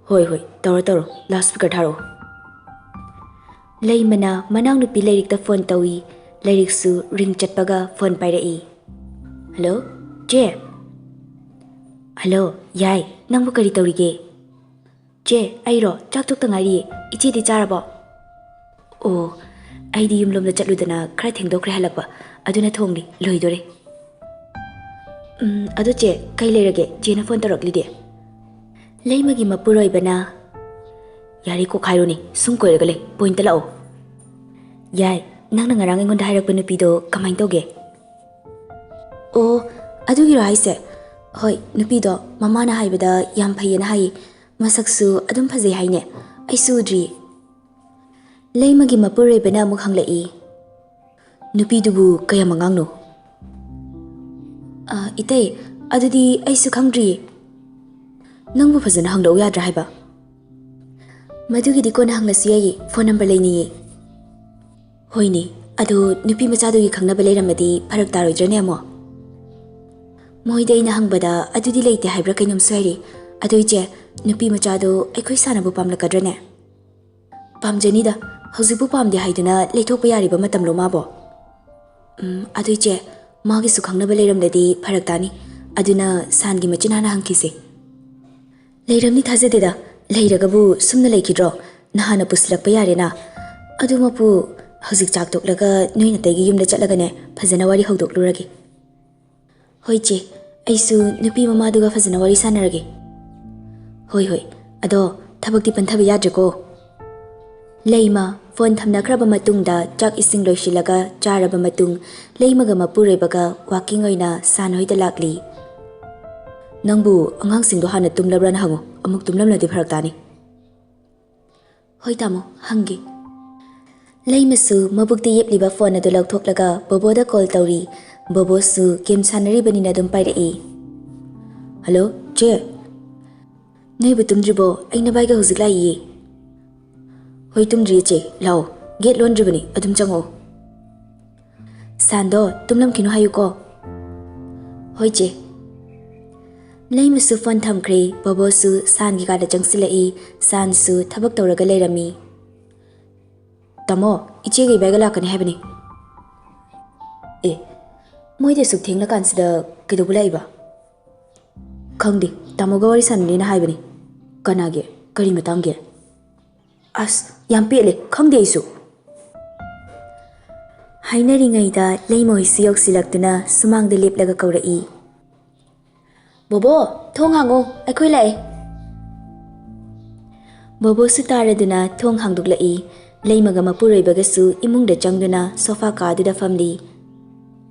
"ꯍꯣꯏ, ꯍꯣꯏ, ꯇꯧꯔꯣ, ꯇꯧꯔꯣ꯫ ꯂꯥꯎꯠ ꯁ꯭ꯄꯤꯀꯔ ꯊꯥꯔꯛꯑꯣ꯫" ꯂꯩꯃꯅ ꯃꯅꯥꯎꯅꯨꯄꯤ ꯂꯩꯔꯤꯛꯇ ꯐꯣꯟ ꯇꯧꯏ꯫ ꯂꯩꯔꯤꯛꯁꯨ ꯔꯤꯡ ꯆꯠꯄꯒ ꯐꯣꯟ ꯄꯥꯏꯔꯛꯏ꯫ "ꯍꯜꯂꯣ, ꯆꯦ?" "ꯍꯜꯂꯣ, ꯌꯥꯏ, ꯅꯪꯕꯨ ꯀꯔꯤ ꯇꯧꯔꯤꯒꯦ?" "ꯆꯦ, ꯑꯩꯔꯣ? ꯆꯥꯛ ꯇꯣꯛꯇ ꯉꯥꯏꯔꯤꯌꯦ꯫ ꯏꯆꯦꯗꯤ ꯆꯥꯔꯕꯣ?" "ꯑꯣ, ꯑꯩꯗꯤ ꯌꯨꯝꯂꯣꯝꯗ ꯆꯠꯂꯨꯗꯅ ꯈꯔ ꯊꯦꯡꯗꯣꯛꯈ꯭ꯔꯦ ꯍꯜꯂꯛꯄ, ꯑꯗꯨꯅ ꯊꯣꯡꯂꯤ, ꯂꯣꯏꯗꯣꯔꯦ꯫" "ꯎꯝ, ꯑꯗꯨ ꯆꯦ, ꯀꯩ ꯂꯩꯔꯒꯦ? ꯆꯦꯅ ꯐꯣꯟ ꯇꯧꯔꯛꯂꯤꯗꯤ?" ꯂꯩꯃꯒꯤ ꯃꯄꯨꯔꯣꯏꯕꯅ, "ꯌꯥꯔꯦ, ꯀꯣꯛ ꯍꯥꯏꯔꯨꯅꯦ, ꯁꯨꯝ ꯀꯣꯏꯔꯒ ꯂꯩ, ꯄꯣꯏꯟꯇ ꯂꯥꯛꯑꯣ꯫" "ꯌꯥꯏ, ꯅꯪꯅ ꯉꯔꯥꯡ ꯑꯩꯉꯣꯟꯗ ꯍꯥꯏꯔꯛꯄ ꯅꯨꯄꯤꯗꯣ ꯀꯃꯥꯏꯅ ꯇꯧꯒꯦ?" "ꯑꯣ, ꯑꯗꯨꯒꯤꯔꯣ ꯍꯥꯏꯁꯦ? ꯍꯣꯏ, ꯅꯨꯄꯤꯗꯣ ꯃꯃꯥꯅ ꯍꯥꯏꯕꯗ ꯌꯥꯝ ꯐꯩꯌꯦꯅ ꯍꯥꯏꯌꯦ꯫ ꯃꯁꯛꯁꯨ ꯑꯗꯨꯝ ꯐꯖꯩ ꯍꯥꯏꯅꯦ꯫ ꯑꯩꯁꯨ ꯎꯗ꯭ꯔꯤꯌꯦ꯫" ꯂꯩꯃꯒꯤ ꯃꯄꯨꯔꯣꯏꯕꯅ ꯑꯃꯨꯛ ꯍꯪꯂꯛꯏ, "ꯅꯨꯄꯤꯗꯨꯕꯨ ꯀꯌꯥꯝ ꯑꯉꯥꯡꯅꯣ?" "ꯑ, ꯏꯇꯩ, ꯑꯗꯨꯗꯤ ꯑꯩꯁꯨ ꯈꯪꯗ꯭ꯔꯤꯌꯦ꯫ ꯅꯪꯕꯨ ꯐꯖꯅ ꯍꯪꯂꯛꯎ ꯌꯥꯗ꯭ꯔꯥ ꯍꯥꯏꯕ? ꯃꯗꯨꯒꯤꯗꯤ ꯀꯣꯟꯅ ꯍꯪꯂꯁꯨ ꯌꯥꯏꯌꯦ, ꯐꯣꯟ ꯅꯝꯕꯔ ꯂꯩꯅꯤꯌꯦ꯫ ꯍꯣꯏꯅꯦ, ꯑꯗꯣ ꯅꯨꯄꯤ ꯃꯆꯥꯗꯨꯒꯤ ꯈꯪꯅꯕ ꯂꯩꯔꯝꯃꯗꯤ ꯐꯔꯛ ꯇꯥꯔꯣꯏꯗ꯭ꯔꯅꯦ ꯑꯃꯨꯛ? ꯃꯣꯏꯗ ꯑꯩꯅ ꯍꯪꯕꯗ ꯑꯗꯨꯗꯤ ꯂꯩꯇꯦ ꯍꯥꯏꯕ꯭ꯔꯥ ꯀꯩꯅꯣꯝꯁꯨ ꯍꯥꯏꯔꯤ꯫ ꯑꯗꯣ ꯏꯆꯦ, ꯅꯨꯄꯤ ꯃꯆꯥꯗꯣ ꯑꯩꯈꯣꯏ ꯁꯥꯟꯅꯕꯨ ꯄꯥꯝꯂꯛꯀꯗ꯭ꯔꯅꯦ? ꯄꯥꯝꯖꯅꯤꯗ, ꯍꯧꯖꯤꯛꯄꯨ ꯄꯥꯝꯗꯦ ꯍꯥꯏꯗꯨꯅ ꯂꯩꯊꯣꯛꯄ ꯌꯥꯔꯤꯕ ꯃꯇꯝꯂꯣ ꯃꯥꯕꯣ? ꯎꯝ, ꯑꯗꯨ ꯏꯆꯦ, ꯃꯥꯒꯤꯁꯨ ꯈꯪꯅꯕ ꯂꯩꯔꯝꯂꯗꯤ ꯐꯔꯛ ꯇꯥꯅꯤ꯫ ꯑꯗꯨꯅ ꯁꯥꯟꯒꯤ ꯃꯆꯤꯟ ꯍꯥꯟꯅ ꯍꯪꯈꯤꯁꯦ꯫ ꯂꯩꯔꯝꯅꯤ ꯊꯥꯖꯗꯦꯗ, ꯂꯩꯔꯒꯕꯨ ꯁꯨꯝꯅ ꯂꯩꯈꯤꯗ꯭ꯔꯣ? ꯅꯍꯥꯟꯅ ꯄꯨꯁꯤꯜꯂꯛꯄ ꯌꯥꯔꯦꯅ꯫ ꯑꯗꯨꯃꯛꯄꯨ ꯍꯧꯖꯤꯛ ꯆꯥꯛ ꯇꯣꯛꯂꯒ ꯅꯣꯏ ꯅꯇꯩꯒꯤ ꯌꯨꯝꯗ ꯆꯠꯂꯒꯅꯦ ꯐꯖꯅ ꯋꯥꯔꯤ ꯍꯧꯗꯣꯛꯂꯨꯔꯒꯦ꯫ ꯍꯣꯏ ꯆꯦ, ꯑꯩꯁꯨ ꯅꯨꯄꯤ ꯃꯃꯥꯗꯨꯒ ꯐꯖꯅ ꯋꯥꯔꯤ ꯁꯥꯟꯅꯔꯒꯦ꯫ ꯍꯣꯏ ꯍꯣꯏ, ꯑꯗꯣ ꯊꯕꯛꯇꯤ ꯄꯟꯊꯕ ꯌꯥꯗ꯭ꯔꯦꯀꯣ꯫ ꯂꯩꯃ ꯐꯣꯟ ꯊꯝꯅꯈ꯭ꯔꯕ ꯃꯇꯨꯡꯗ ꯆꯥꯛ ꯏꯁꯤꯡ ꯂꯣꯏꯁꯤꯜꯂꯒ ꯆꯥꯔꯕ ꯃꯇꯨꯡ ꯂꯩꯃꯒ ꯃꯄꯨꯔꯣꯏꯕꯒ ꯋꯥꯀꯤꯡ ꯑꯣꯏꯅ ꯁꯥꯟ ꯍꯣꯏꯗ ꯂꯥꯛꯂꯤ꯫ ꯅꯪꯕꯨ ꯑꯉꯥꯡꯁꯤꯡꯗꯣ ꯍꯥꯟꯅ ꯇꯨꯝꯂꯕ꯭ꯔꯥꯅ ꯍꯪꯉꯨ, ꯑꯃꯨꯛ ꯇꯨꯝꯂꯝꯂꯗꯤ ꯐꯔꯛ ꯇꯥꯅꯤ꯫ ꯍꯣꯏ ꯇꯥꯃꯣ, ꯍꯪꯒꯦ꯫ ꯂꯩꯃꯁꯨ ꯃꯕꯨꯛꯇ ꯌꯦꯞꯂꯤꯕ ꯐꯣꯟ ꯑꯗꯨ ꯂꯧꯊꯣꯛꯂꯒ ꯕꯣꯕꯣꯗ ꯀꯣꯜ ꯇꯧꯔꯤ꯫ ꯕꯣꯕꯣꯁꯨ ꯒꯦꯝ ꯁꯥꯟꯅꯔꯤꯕꯅꯤꯅ ꯑꯗꯨꯝ ꯄꯥꯏꯔꯛꯏ꯫ ꯍꯜꯂꯣ ꯆꯦ꯫ ꯅꯣꯏꯕꯨ ꯇꯨꯝꯗ꯭ꯔꯤꯕꯣ? ꯑꯩ ꯅꯚꯥꯏꯒ ꯍꯧꯖꯤꯛ ꯂꯥꯛꯏꯌꯦ꯫ ꯍꯣꯏ ꯇꯨꯝꯗ꯭ꯔꯤꯌꯦ ꯆꯦ, ꯂꯥꯛꯑꯣ꯫ ꯒꯦꯠ ꯂꯣꯟꯗ꯭ꯔꯤꯕꯅꯤ, ꯑꯗꯨꯝ ꯆꯪꯉꯛꯑꯣ꯫ ꯁꯥꯟꯗꯣ ꯇꯨꯝꯂꯝꯈꯤꯅꯨ ꯍꯥꯏꯌꯨꯀꯣ꯫ ꯍꯣꯏ ꯆꯦ꯫ ꯂꯩꯃꯁꯨ ꯐꯣꯟ ꯊꯝꯈ꯭ꯔꯦ꯫ ꯕꯣꯕꯣꯁꯨ ꯁꯥꯟꯒꯤ ꯀꯥꯗ ꯆꯪꯁꯤꯜꯂꯛꯏ꯫ ꯁꯥꯟꯁꯨ ꯊꯕꯛ ꯇꯧꯔꯒ ꯂꯩꯔꯝꯃꯤ꯫ ꯇꯥꯃꯣ, ꯏꯆꯦꯒ ꯏꯕꯥꯏꯒ ꯂꯥꯛꯀꯅꯤ ꯍꯥꯏꯕꯅꯤ꯫ ꯑꯦ, ꯃꯣꯏꯗꯤ ꯑꯁꯨꯛ ꯊꯦꯡꯂꯀꯥꯟꯁꯤꯗ ꯀꯩꯗꯧꯕ ꯂꯥꯛꯏꯕ? ꯈꯪꯗꯦ, ꯇꯥꯃꯣꯒ ꯋꯥꯔꯤ ꯁꯥꯟꯅꯅꯤꯅ ꯍꯥꯏꯕꯅꯤ꯫ ꯀꯅꯥꯒꯤ? ꯀꯔꯤ ꯃꯇꯥꯡꯒꯤ? ꯑꯁ, ꯌꯥꯝ ꯄꯦꯠꯂꯦ, ꯈꯪꯗꯦ ꯑꯩꯁꯨ꯫ ꯍꯥꯏꯅꯔꯤꯉꯩꯗ ꯂꯩꯃ ꯍꯣꯏꯁꯨ ꯌꯧꯁꯤꯜꯂꯛꯇꯨꯅ ꯁꯨꯃꯥꯡꯗ ꯂꯦꯞꯂꯒ ꯀꯧꯔꯛꯏ꯫ ꯕꯣꯕꯣ, ꯊꯣꯡ ꯍꯥꯡꯉꯣ, ꯑꯩꯈꯣꯏ ꯂꯥꯛꯑꯦ꯫ ꯕꯣꯕꯣꯁꯨ ꯇꯥꯔꯗꯨꯅ ꯊꯣꯡ ꯍꯥꯡꯗꯣꯛꯂꯛꯏ꯫ ꯂꯩꯃꯒ ꯃꯄꯨꯔꯣꯏꯕꯒꯁꯨ ꯏꯃꯨꯡꯗ ꯆꯪꯗꯨꯅ ꯁꯣꯐꯥ ꯀꯥꯗꯨꯗ ꯐꯝꯂꯤ꯫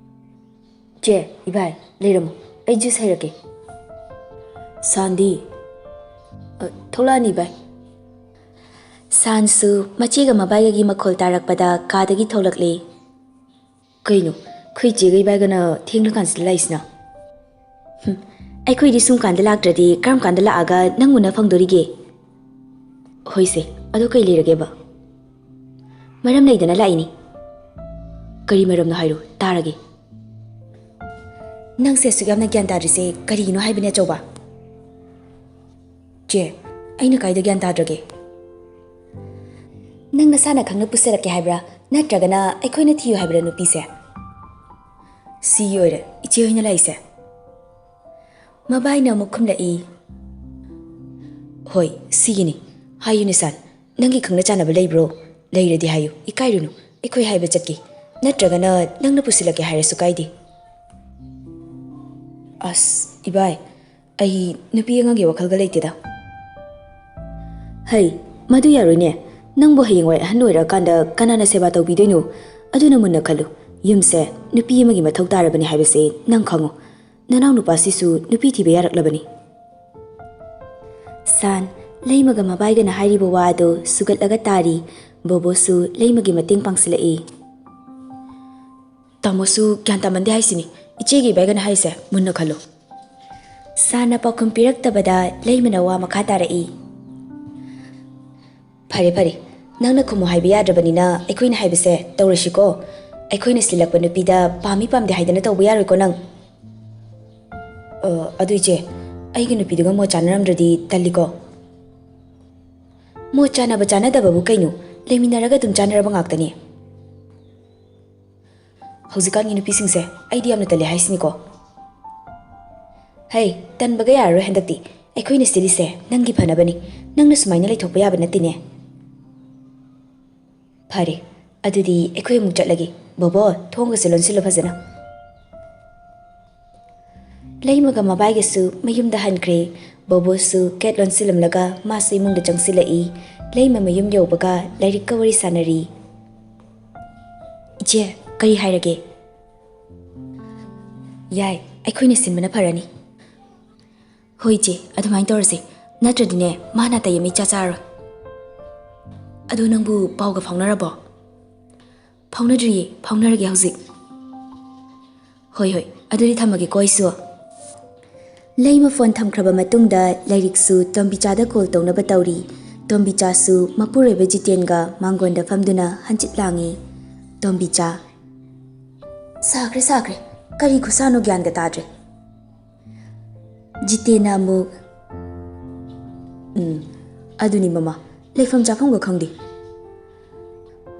ꯆꯦ, ꯏꯕꯥꯏ, ꯂꯩꯔꯝꯃꯣ, ꯑꯩ ꯖꯨꯁ ꯍꯩꯔꯛꯀꯦ꯫ ꯁꯥꯟꯗꯤ? ꯑ, ꯊꯣꯛꯂꯛꯑꯅꯤ ꯏꯕꯥꯏ꯫ ꯁꯥꯟꯁꯨ ꯃꯆꯦꯒ ꯃꯕꯥꯏꯒꯒꯤ ꯃꯈꯣꯜ ꯇꯥꯔꯛꯄꯗ ꯀꯥꯗꯒꯤ ꯊꯣꯛꯂꯛꯂꯦ꯫ ꯀꯩꯅꯣ, ꯑꯩꯈꯣꯏ ꯆꯦꯒ ꯏꯕꯥꯏꯒꯅ ꯊꯦꯡꯂꯀꯥꯟꯁꯤꯗ ꯂꯥꯛꯏꯁꯤꯅ? ꯍꯨꯝ, ꯑꯩꯈꯣꯏꯗꯤ ꯁꯨꯝ ꯀꯥꯟꯗ ꯂꯥꯛꯇ꯭ꯔꯗꯤ ꯀꯔꯝ ꯀꯥꯟꯗ ꯂꯥꯛꯑꯒ ꯅꯪ ꯎꯅ ꯐꯪꯗꯣꯔꯤꯒꯦ? ꯍꯣꯏꯁꯦ, ꯑꯗꯨ ꯀꯩ ꯂꯩꯔꯒꯦꯕ? ꯃꯔꯝ ꯂꯩꯗꯅ ꯂꯥꯛꯏꯅꯤ꯫ ꯀꯔꯤ ꯃꯔꯝꯅꯣ ꯍꯥꯏꯔꯣ, ꯇꯥꯔꯒꯦ꯫ ꯅꯪꯁꯦ ꯑꯁꯨꯛ ꯌꯥꯝꯅ ꯒ꯭ꯌꯥꯟ ꯇꯥꯗ꯭ꯔꯤꯁꯦ ꯀꯔꯤꯒꯤꯅꯣ ꯍꯥꯏꯕꯅꯦ, ꯑꯆꯧꯕ? ꯆꯦ, ꯑꯩꯅ ꯀꯥꯏꯗ ꯒ꯭ꯌꯥꯟ ꯇꯥꯗ꯭ꯔꯒꯦ? ꯅꯪ ꯅꯁꯥꯅ ꯈꯪꯅ ꯄꯨꯁꯤꯜꯂꯛꯀꯦ ꯍꯥꯏꯕ꯭ꯔꯥ, ꯅꯠꯇ꯭ꯔꯒꯅ ꯑꯩꯈꯣꯏꯅ ꯊꯤꯌꯨ ꯍꯥꯏꯕ꯭ꯔꯥ ꯅꯨꯄꯤꯁꯦ? ꯁꯤꯒꯤ ꯑꯣꯏꯔꯦ ꯏꯆꯦ ꯍꯣꯏꯅ ꯂꯥꯛꯏꯁꯦ꯫ ꯃꯕꯥꯏꯅ ꯑꯃꯨꯛ ꯈꯨꯝꯂꯛꯏ꯫ ꯍꯣꯏ, ꯁꯤꯒꯤꯅꯤ꯫ ꯍꯥꯏꯌꯨ ꯅꯤꯁꯥꯟ, ꯅꯪꯒꯤ ꯈꯪꯅ ꯆꯥꯟꯅꯕ ꯂꯩꯕ꯭ꯔꯣ? ꯂꯩꯔꯗꯤ ꯍꯥꯏꯌꯨ, ꯏꯀꯥꯏꯔꯨꯅꯨ, ꯑꯩꯈꯣꯏ ꯍꯥꯏꯕ ꯆꯠꯀꯦ꯫ ꯅꯠꯇ꯭ꯔꯒꯅ ꯅꯪꯅ ꯄꯨꯁꯤꯜꯂꯛꯀꯦ ꯍꯥꯏꯔꯁꯨ ꯀꯥꯏꯗꯦ꯫ ꯑꯁ, ꯏꯕꯥꯏ, ꯑꯩ ꯅꯨꯄꯤ ꯑꯉꯥꯡꯒꯤ ꯋꯥꯈꯜꯒ ꯂꯩꯇꯦꯗ꯫ ꯍꯩ, ꯃꯗꯨ ꯌꯥꯔꯣꯏꯅꯦ꯫ ꯅꯪꯕꯨ ꯍꯌꯦꯡꯋꯥꯏ ꯑꯍꯟ ꯑꯣꯏꯔꯛꯑꯀꯥꯟꯗ ꯀꯅꯥꯅ ꯁꯦꯕꯥ ꯇꯧꯕꯤꯗꯣꯏꯅꯣ? ꯑꯗꯨꯅ ꯃꯨꯟꯅ ꯈꯜꯂꯨ꯫ ꯌꯨꯝꯁꯦ ꯅꯨꯄꯤ ꯑꯃꯒꯤ ꯃꯊꯧ ꯇꯥꯔꯕꯅꯤ ꯍꯥꯏꯕꯁꯦ ꯅꯪ ꯈꯪꯉꯨ꯫ ꯅꯅꯥꯎ ꯅꯨꯄꯥꯁꯤꯁꯨ ꯅꯨꯄꯤ ꯊꯤꯕ ꯌꯥꯔꯛꯂꯕꯅꯤ꯫ ꯁꯥꯟ, ꯂꯩꯃꯒ ꯃꯕꯥꯏꯒꯅ ꯍꯥꯏꯔꯤꯕ ꯋꯥ ꯑꯗꯨ ꯁꯨꯒꯠꯂꯒ ꯇꯥꯔꯤ꯫ ꯕꯣꯕꯣꯁꯨ ꯂꯩꯃꯒꯤ ꯃꯇꯦꯡ ꯄꯥꯡꯁꯤꯜꯂꯛꯏ꯫ ꯇꯥꯃꯣꯁꯨ ꯒ꯭ꯌꯥꯟ ꯇꯥꯃꯟꯗꯦ ꯍꯥꯏꯁꯤꯅꯤ꯫ ꯏꯆꯦꯒꯤ ꯏꯕꯥꯏꯒꯅ ꯍꯥꯏꯁꯦ ꯃꯨꯟꯅ ꯈꯜꯂꯨ꯫ ꯁꯥꯟꯅ ꯄꯥꯎꯈꯨꯝ ꯄꯤꯔꯛꯇꯕꯗ ꯂꯩꯃꯅ ꯋꯥ ꯃꯈꯥ ꯇꯥꯔꯛꯏ꯫ ꯐꯔꯦ, ꯐꯔꯦ, ꯅꯪꯅ ꯈꯨꯝꯃꯨ ꯍꯥꯏꯕ ꯌꯥꯗ꯭ꯔꯕꯅꯤꯅ ꯑꯩꯈꯣꯏꯅ ꯍꯥꯏꯕꯁꯦ ꯇꯧꯔꯁꯤꯀꯣ꯫ ꯑꯩꯈꯣꯏꯅ ꯁꯤꯜꯂꯛꯄ ꯅꯨꯄꯤꯗ ꯄꯥꯝꯃꯤ ꯄꯥꯝꯗꯦ ꯍꯥꯏꯗꯅ ꯇꯧꯕ ꯌꯥꯔꯣꯏꯀꯣ ꯅꯪ꯫ ꯑ, ꯑꯗꯨ ꯏꯆꯦ, ꯑꯩꯒꯤ ꯅꯨꯄꯤꯗꯨꯒ ꯃꯣꯠ ꯆꯥꯅꯔꯝꯗ꯭ꯔꯗꯤ ꯇꯜꯂꯤꯀꯣ꯫ ꯃꯣꯠ ꯆꯥꯅꯕ ꯆꯥꯅꯗꯕꯕꯨ ꯀꯩꯅꯣ? ꯂꯩꯃꯤꯟꯅꯔꯒ ꯑꯗꯨꯝ ꯆꯥꯅꯔꯕ ꯉꯥꯛꯇꯅꯤ꯫ ꯍꯧꯖꯤꯛꯀꯥꯟꯒꯤ ꯅꯨꯄꯤꯁꯤꯡꯁꯦ ꯑꯩꯗꯤ ꯌꯥꯝꯅ ꯇꯜꯂꯦ ꯍꯥꯏꯁꯤꯅꯤꯀꯣ꯫ ꯍꯩ, ꯇꯟꯕꯒ ꯌꯥꯔꯔꯣꯏ ꯍꯟꯗꯛꯇꯤ꯫ ꯑꯩꯈꯣꯏꯅ ꯁꯤꯜꯂꯤꯁꯦ ꯅꯪꯒꯤ ꯐꯅꯕꯅꯤ꯫ ꯅꯪꯅ ꯁꯨꯃꯥꯏꯅ ꯂꯩꯊꯣꯛꯄ ꯌꯥꯕ ꯅꯠꯇꯦꯅꯦ꯫ ꯐꯔꯦ, ꯑꯗꯨꯗꯤ ꯑꯩꯈꯣꯏ ꯑꯃꯨꯛ ꯆꯠꯂꯒꯦ꯫ ꯕꯣꯕꯣ, ꯊꯣꯡꯒꯁꯦ ꯂꯣꯟꯁꯤꯜꯂꯨ ꯐꯖꯅ꯫ ꯂꯩꯃꯒ ꯃꯕꯥꯏꯒꯁꯨ ꯃꯌꯨꯝꯗ ꯍꯟꯈ꯭ꯔꯦ꯫ ꯕꯣꯕꯣꯁꯨ ꯒꯦꯠ ꯂꯣꯟꯁꯤꯜꯂꯝꯂꯒ ꯃꯥꯁꯨ ꯏꯃꯨꯡꯗ ꯆꯪꯁꯤꯜꯂꯛꯏ꯫ ꯂꯩꯃ ꯃꯌꯨꯝ ꯌꯧꯕꯒ ꯂꯥꯏꯔꯤꯛꯀ ꯋꯥꯔꯤ ꯁꯥꯟꯅꯔꯤ꯫ ꯏꯆꯦ, ꯀꯔꯤ ꯍꯥꯏꯔꯒꯦ? ꯌꯥꯏ, ꯑꯩꯈꯣꯏꯅ ꯁꯤꯟꯕꯅ ꯐꯔꯅꯤ꯫ ꯍꯣꯏ ꯏꯆꯦ, ꯑꯗꯨꯃꯥꯏꯅ ꯇꯧꯔꯁꯦ꯫ ꯅꯠꯇ꯭ꯔꯗꯤꯅꯦ, ꯃꯥ ꯅꯥꯇꯩ ꯑꯃ ꯏꯆꯥ ꯆꯥꯔꯔꯣꯏ꯫ ꯑꯗꯣ ꯅꯪꯕꯨ ꯄꯥꯎꯒ ꯐꯥꯎꯅꯔꯕꯣ? ꯐꯥꯎꯅꯗ꯭ꯔꯤꯌꯦ, ꯐꯥꯎꯅꯔꯒꯦ ꯍꯧꯖꯤꯛ꯫ ꯍꯣꯏ, ꯍꯣꯏ, ꯑꯗꯨꯗꯤ ꯊꯝꯃꯒꯦꯀꯣ ꯑꯩꯁꯨ꯫ ꯂꯩꯃ ꯐꯣꯟ ꯊꯝꯈ꯭ꯔꯕ ꯃꯇꯨꯡꯗ ꯂꯥꯏꯔꯤꯛꯁꯨ ꯇꯣꯝꯕꯤꯆꯥꯗ ꯀꯣꯜ ꯇꯧꯅꯕ ꯇꯧꯔꯤ꯫ ꯇꯣꯝꯕꯤꯆꯥꯁꯨ ꯃꯄꯨꯔꯣꯏꯕ ꯖꯤꯇꯦꯟꯒ ꯃꯥꯡꯒꯣꯟꯗ ꯐꯝꯗꯨꯅ ꯍꯟꯆꯤꯠ ꯂꯥꯡꯏ꯫ ꯇꯣꯝꯕꯤꯆꯥ, ꯁꯥꯈ꯭ꯔꯦ, ꯁꯥꯈ꯭ꯔꯦ꯫ ꯀꯔꯤ ꯈꯨꯁꯥꯅꯣ ꯒ꯭ꯌꯥꯟꯒ ꯇꯥꯗ꯭ꯔꯦ꯫ ꯖꯤꯇꯦꯟꯅ ꯑꯃꯨꯛ, "ꯎꯝ, ꯑꯗꯨꯅꯤ ꯃꯃꯥ, ꯂꯩꯐꯝ ꯆꯥꯐꯝꯒ ꯈꯪꯗꯦ꯫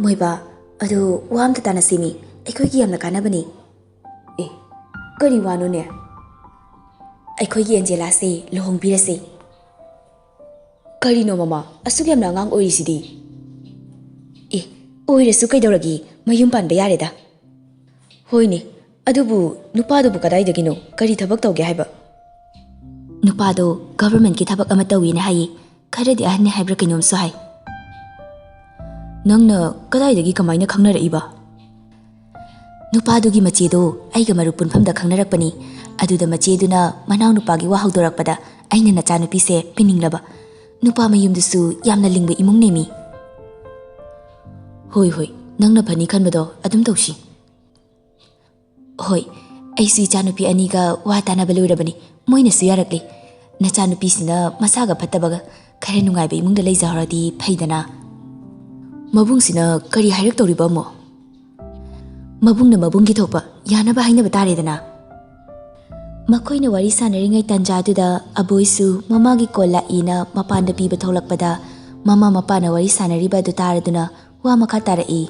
ꯃꯣꯏꯕꯥ, ꯑꯗꯨ ꯋꯥ ꯑꯝꯇ ꯇꯥꯅꯁꯤꯃꯤ, ꯑꯩꯈꯣꯏꯒꯤ ꯌꯥꯝꯅ ꯀꯥꯟꯅꯕꯅꯤ꯫" "ꯑꯦ, ꯀꯔꯤ ꯋꯥꯅꯣꯅꯦ?" "ꯑꯩꯈꯣꯏꯒꯤ ꯑꯦꯟꯖꯦꯂꯥꯁꯦ ꯂꯨꯍꯣꯡꯕꯤꯔꯁꯦ꯫" "ꯀꯔꯤꯅꯣ ꯃꯃꯥ, ꯑꯁꯨꯛ ꯌꯥꯝꯅ ꯑꯉꯥꯡ ꯑꯣꯏꯔꯤꯁꯤꯗꯤ?" "ꯑꯦ, ꯑꯣꯏꯔꯁꯨ ꯀꯩꯗꯧꯔꯒꯦ, ꯃꯌꯨꯝ ꯄꯥꯟꯕ ꯌꯥꯔꯦꯗ꯫" "ꯍꯣꯏꯅꯦ, ꯑꯗꯨꯕꯨ ꯅꯨꯄꯥꯗꯨꯕꯨ ꯀꯗꯥꯏꯗꯒꯤꯅꯣ? ꯀꯔꯤ ꯊꯕꯛ ꯇꯧꯒꯦ ꯍꯥꯏꯕ?" "ꯅꯨꯄꯥꯗꯣ ꯒꯚꯔꯟꯃꯦꯟꯠꯀꯤ ꯊꯕꯛ ꯑꯃ ꯇꯧꯏꯅ ꯍꯥꯏꯌꯦ꯫ ꯈꯔꯗꯤ ꯑꯍꯟꯅꯤ ꯍꯥꯏꯕ꯭ꯔꯥ ꯀꯩꯅꯣꯝꯁꯨ ꯍꯥꯏ꯫" "ꯅꯪꯅ ꯀꯗꯥꯏꯗꯒꯤ ꯀꯃꯥꯏꯅ ꯈꯪꯅꯔꯛꯏꯕ?" "ꯅꯨꯄꯥꯗꯨꯒꯤ ꯃꯆꯦꯗꯣ ꯑꯩꯒ ꯃꯔꯨꯞ ꯄꯨꯟꯐꯝꯗ ꯈꯪꯅꯔꯛꯄꯅꯤ꯫ ꯑꯗꯨꯗ ꯃꯆꯦꯗꯨꯅ ꯃꯅꯥꯎꯅꯨꯄꯥꯒꯤ ꯋꯥ ꯍꯧꯗꯣꯔꯛꯄꯗ ꯑꯩꯅ ꯅꯆꯥꯅꯨꯄꯤꯁꯦ ꯄꯤꯅꯤꯡꯂꯕ꯫ ꯅꯨꯄꯥ ꯃꯌꯨꯝꯗꯨꯁꯨ ꯌꯥꯝꯅ ꯂꯤꯡꯕ ꯏꯃꯨꯡꯅꯦꯃꯤ꯫" "ꯍꯣꯏ, ꯍꯣꯏ, ꯅꯪꯅ ꯐꯅꯤ ꯈꯟꯕꯗꯣ ꯑꯗꯨꯝ ꯇꯧꯁꯤ꯫" "ꯍꯣꯏ, ꯑꯩꯁꯨ ꯏꯆꯥꯅꯨꯄꯤ ꯑꯅꯤꯒ ꯋꯥ ꯇꯥꯅꯕ ꯂꯣꯏꯔꯕꯅꯤ꯫ ꯃꯣꯏꯅꯁꯨ ꯌꯥꯔꯛꯂꯦ꯫ ꯅꯆꯥꯅꯨꯄꯤꯁꯤꯅ ꯃꯁꯥꯒ ꯐꯠꯇꯕꯒ ꯈꯔ ꯅꯨꯡꯉꯥꯏꯕ ꯏꯃꯨꯡꯗ ꯂꯩꯖꯍꯧꯔꯗꯤ ꯐꯩꯗꯅ꯫" "ꯃꯕꯨꯡꯁꯤꯅ ꯀꯔꯤ ꯍꯥꯏꯔꯛꯇꯧꯔꯤꯕ ꯑꯃꯨꯛ?" "ꯃꯕꯨꯡꯅ ꯃꯕꯨꯡꯒꯤ ꯊꯣꯛꯄ ꯌꯥꯅꯕ ꯍꯥꯏꯅꯕ ꯇꯥꯔꯦꯗꯅ꯫" ꯃꯈꯣꯏꯅ ꯋꯥꯔꯤ ꯁꯥꯟꯅꯔꯤꯉꯩ ꯇꯥꯟꯖꯥꯗꯨꯗ ꯑꯕꯣꯏꯁꯨ ꯃꯃꯥꯒꯤ ꯀꯣꯜ ꯂꯥꯛꯏꯅ ꯃꯄꯥꯟꯗ ꯄꯤꯕ ꯊꯣꯛꯂꯛꯄꯗ, ꯃꯃꯥ ꯃꯄꯥꯅ ꯋꯥꯔꯤ ꯁꯥꯟꯅꯔꯤꯕ ꯑꯗꯨ ꯇꯥꯔꯗꯨꯅ ꯋꯥ ꯃꯈꯥ ꯇꯥꯔꯛꯏ꯫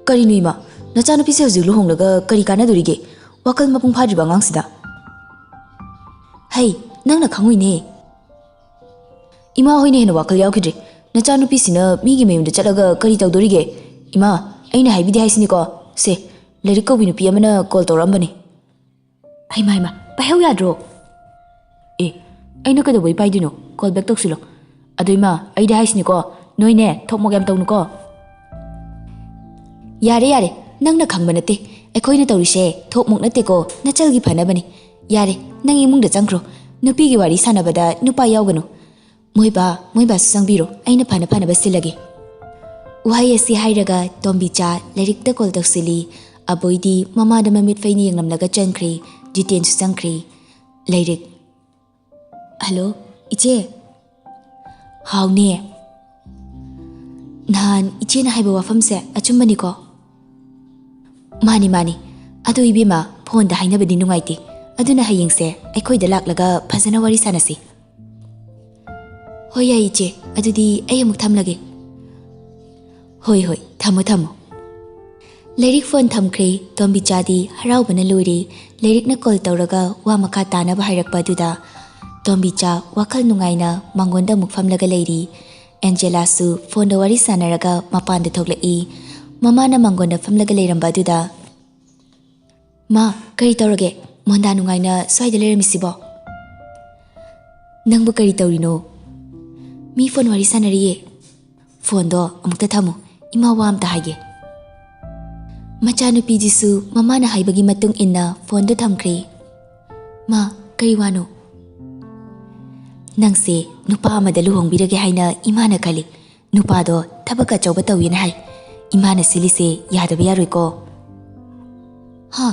"ꯀꯔꯤꯅꯣ ꯏꯃꯥ, ꯅꯆꯥꯅꯨꯄꯤꯁꯦ ꯍꯧꯖꯤꯛ ꯂꯨꯍꯣꯡꯂꯒ ꯀꯔꯤ ꯀꯥꯟꯅꯗꯣꯔꯤꯒꯦ? ꯋꯥꯈꯜ ꯃꯄꯨꯡ ꯐꯥꯗ꯭ꯔꯤꯕ ꯑꯉꯥꯡꯁꯤꯗ꯫" "ꯍꯩ, ꯅꯪꯅ ꯈꯪꯉꯣꯏꯅꯦ꯫ ꯏꯃꯥ ꯍꯣꯏꯅ ꯍꯦꯟꯅ ꯋꯥꯈꯜ ꯌꯥꯎꯈꯤꯗ꯭ꯔꯦ꯫ ꯅꯆꯥꯅꯨꯄꯤꯁꯤꯅ ꯃꯤꯒꯤ ꯃꯌꯨꯝꯗ ꯆꯠꯂꯒ ꯀꯔꯤ ꯇꯧꯗꯣꯔꯤꯒꯦ? ꯏꯃꯥ, ꯑꯩꯅ ꯍꯥꯏꯕꯤꯗꯦ ꯍꯥꯏꯁꯤꯅꯤꯀꯣ꯫ ꯁꯦ, ꯂꯥꯏꯔꯤꯛ ꯀꯧꯕꯤ ꯅꯨꯄꯤ ꯑꯃꯅ ꯀꯣꯜ ꯇꯧꯔꯛꯑꯝꯕꯅꯤ꯫" "ꯍꯩꯃꯥ, ꯍꯩꯃꯥ, ꯄꯥꯏꯍꯧ ꯌꯥꯗ꯭ꯔꯣ?" "ꯑꯦ, ꯑꯩꯅ ꯀꯩꯗꯧꯕꯩ ꯄꯥꯏꯗꯣꯏꯅꯣ? Call bag ꯇꯧꯁꯤꯜꯂꯣ꯫" "ꯑꯗꯣ ꯏꯃꯥ, ꯑꯩꯗꯤ ꯍꯥꯏꯁꯤꯅꯤꯀꯣ, ꯅꯣꯏꯅꯦ ꯊꯣꯛ ꯃꯣꯛ ꯌꯥꯝ ꯇꯧꯅꯨꯀꯣ꯫" "ꯌꯥꯔꯦ, ꯌꯥꯔꯦ, ꯅꯪꯅ ꯈꯪꯕ ꯅꯠꯇꯦ꯫ ꯑꯩꯈꯣꯏꯅ ꯇꯧꯔꯤꯁꯦ ꯊꯣꯛ ꯃꯣꯛ ꯅꯠꯇꯦꯀꯣ, ꯅꯆꯜꯒꯤ ꯐꯅꯕꯅꯤ꯫ ꯌꯥꯔꯦ, ꯅꯪ ꯏꯃꯨꯡꯗ ꯆꯪꯈ꯭ꯔꯣ꯫ ꯅꯨꯄꯤꯒꯤ ꯋꯥꯔꯤ ꯁꯥꯟꯅꯕꯗ ꯅꯨꯄꯥ ꯌꯥꯎꯒꯅꯨ꯫ ꯃꯣꯏꯕꯥ, ꯃꯣꯏꯕꯥꯁꯨ ꯆꯪꯕꯤꯔꯣ, ꯑꯩꯅ ꯐꯅ ꯐꯅꯕ ꯁꯤꯜꯂꯒꯦ꯫" ꯋꯥꯍꯩ ꯑꯁꯤ ꯍꯥꯏꯔꯒ ꯇꯣꯝꯕꯤꯆꯥ ꯂꯥꯏꯔꯤꯛꯇ ꯀꯣꯜ ꯇꯧꯁꯤꯜꯂꯤ꯫ ꯑꯕꯣꯏꯗꯤ ꯃꯃꯥꯗ ꯃꯃꯤꯠ ꯐꯩꯅ ꯌꯦꯡꯂꯝꯂꯒ ꯆꯪꯈ꯭ꯔꯦ꯫ ꯖꯤꯇꯦꯟꯁꯨ ꯆꯪꯈ꯭ꯔꯦ꯫ ꯂꯥꯏꯔꯤꯛ꯫ ꯍꯜꯂꯣ, ꯏꯆꯦ꯫ ꯍꯥꯎꯅꯦ꯫ ꯅꯍꯥꯟ ꯏꯆꯦꯅ ꯍꯥꯏꯕ ꯋꯥꯐꯝꯁꯦ ꯑꯆꯨꯝꯕꯅꯤꯀꯣ? ꯃꯥꯅꯤ, ꯃꯥꯅꯤ꯫ ꯑꯗꯨ ꯏꯕꯦꯝꯃ, ꯐꯣꯟꯗ ꯍꯥꯏꯅꯕꯗꯤ ꯅꯨꯡꯉꯥꯏꯇꯦ꯫ ꯑꯗꯨꯅ ꯍꯌꯦꯡꯁꯦ ꯑꯩꯈꯣꯏꯗ ꯂꯥꯛꯂꯒ ꯐꯖꯅ ꯋꯥꯔꯤ ꯁꯥꯟꯅꯁꯤ꯫ ꯍꯣꯏ, ꯌꯥꯏ ꯏꯆꯦ꯫ ꯑꯗꯨꯗꯤ ꯑꯩ ꯑꯃꯨꯛ ꯊꯝꯂꯒꯦ꯫ ꯍꯣꯏ, ꯍꯣꯏ, ꯊꯝꯃꯣ, ꯊꯝꯃꯣ꯫ ꯂꯥꯏꯔꯤꯛ ꯐꯣꯟ ꯊꯝꯈ꯭ꯔꯦ꯫ ꯇꯣꯝꯕꯤꯆꯥꯗꯤ ꯍꯔꯥꯎꯕꯅ ꯂꯣꯏꯔꯦ꯫ ꯂꯥꯏꯔꯤꯛꯅ ꯀꯣꯜ ꯇꯧꯔꯒ ꯋꯥ ꯃꯈꯥ ꯇꯥꯅꯕ ꯍꯥꯏꯔꯛꯄ ꯑꯗꯨꯗ ꯇꯣꯝꯕꯤꯆꯥ ꯋꯥꯈꯜ ꯅꯨꯡꯉꯥꯏꯅ ꯃꯥꯡꯒꯣꯟꯗ ꯑꯃꯨꯛ ꯐꯝꯂꯒ ꯂꯩꯔꯤ꯫ ꯑꯦꯟꯖꯦꯂꯥꯁꯨ ꯐꯣꯟꯗ ꯋꯥꯔꯤ ꯁꯥꯟꯅꯔꯒ ꯃꯄꯥꯟꯗ ꯊꯣꯛꯂꯛꯏ꯫ ꯃꯃꯥꯅ ꯃꯥꯡꯒꯣꯟꯗ ꯐꯝꯂꯒ ꯂꯩꯔꯝꯕ ꯑꯗꯨꯗ, "ꯃꯥ, ꯀꯔꯤ ꯇꯧꯔꯒꯦ? ꯃꯣꯟꯗꯥ ꯅꯨꯡꯉꯥꯏꯅ ꯁ꯭ꯋꯥꯏꯗ ꯂꯩꯔꯝꯃꯤꯁꯤꯕꯣ?" "ꯅꯪꯕꯨ ꯀꯔꯤ ꯇꯧꯔꯤꯅꯣ?" "ꯃꯤ ꯐꯣꯟ ꯋꯥꯔꯤ ꯁꯥꯟꯅꯔꯤꯌꯦ꯫" "ꯐꯣꯟꯗꯣ ꯑꯃꯨꯛꯇ ꯊꯝꯃꯨ, ꯏꯃꯥ ꯋꯥ ꯑꯝꯇ ꯍꯥꯏꯒꯦ꯫" ꯃꯆꯥꯅꯨꯄꯤꯗꯨꯁꯨ ꯃꯃꯥꯅ ꯍꯥꯏꯕꯒꯤ ꯃꯇꯨꯡ ꯏꯟꯅ ꯐꯣꯟꯗꯨ ꯊꯝꯈ꯭ꯔꯦ꯫ "ꯃꯥ, ꯀꯔꯤ ꯋꯥꯅꯣ?" "ꯅꯪꯁꯦ ꯅꯨꯄꯥ ꯑꯃꯗ ꯂꯨꯍꯣꯡꯕꯤꯔꯒꯦ ꯍꯥꯏꯅ ꯏꯃꯥꯅ ꯈꯜꯂꯤ꯫ ꯅꯨꯄꯥꯗꯣ ꯊꯕꯛ ꯑꯆꯧꯕ ꯇꯧꯋꯦꯅ ꯍꯥꯏ꯫ ꯏꯃꯥꯅ ꯁꯤꯜꯂꯤꯁꯦ ꯌꯥꯗꯕ ꯌꯥꯔꯣꯏꯀꯣ?" "ꯍꯥ,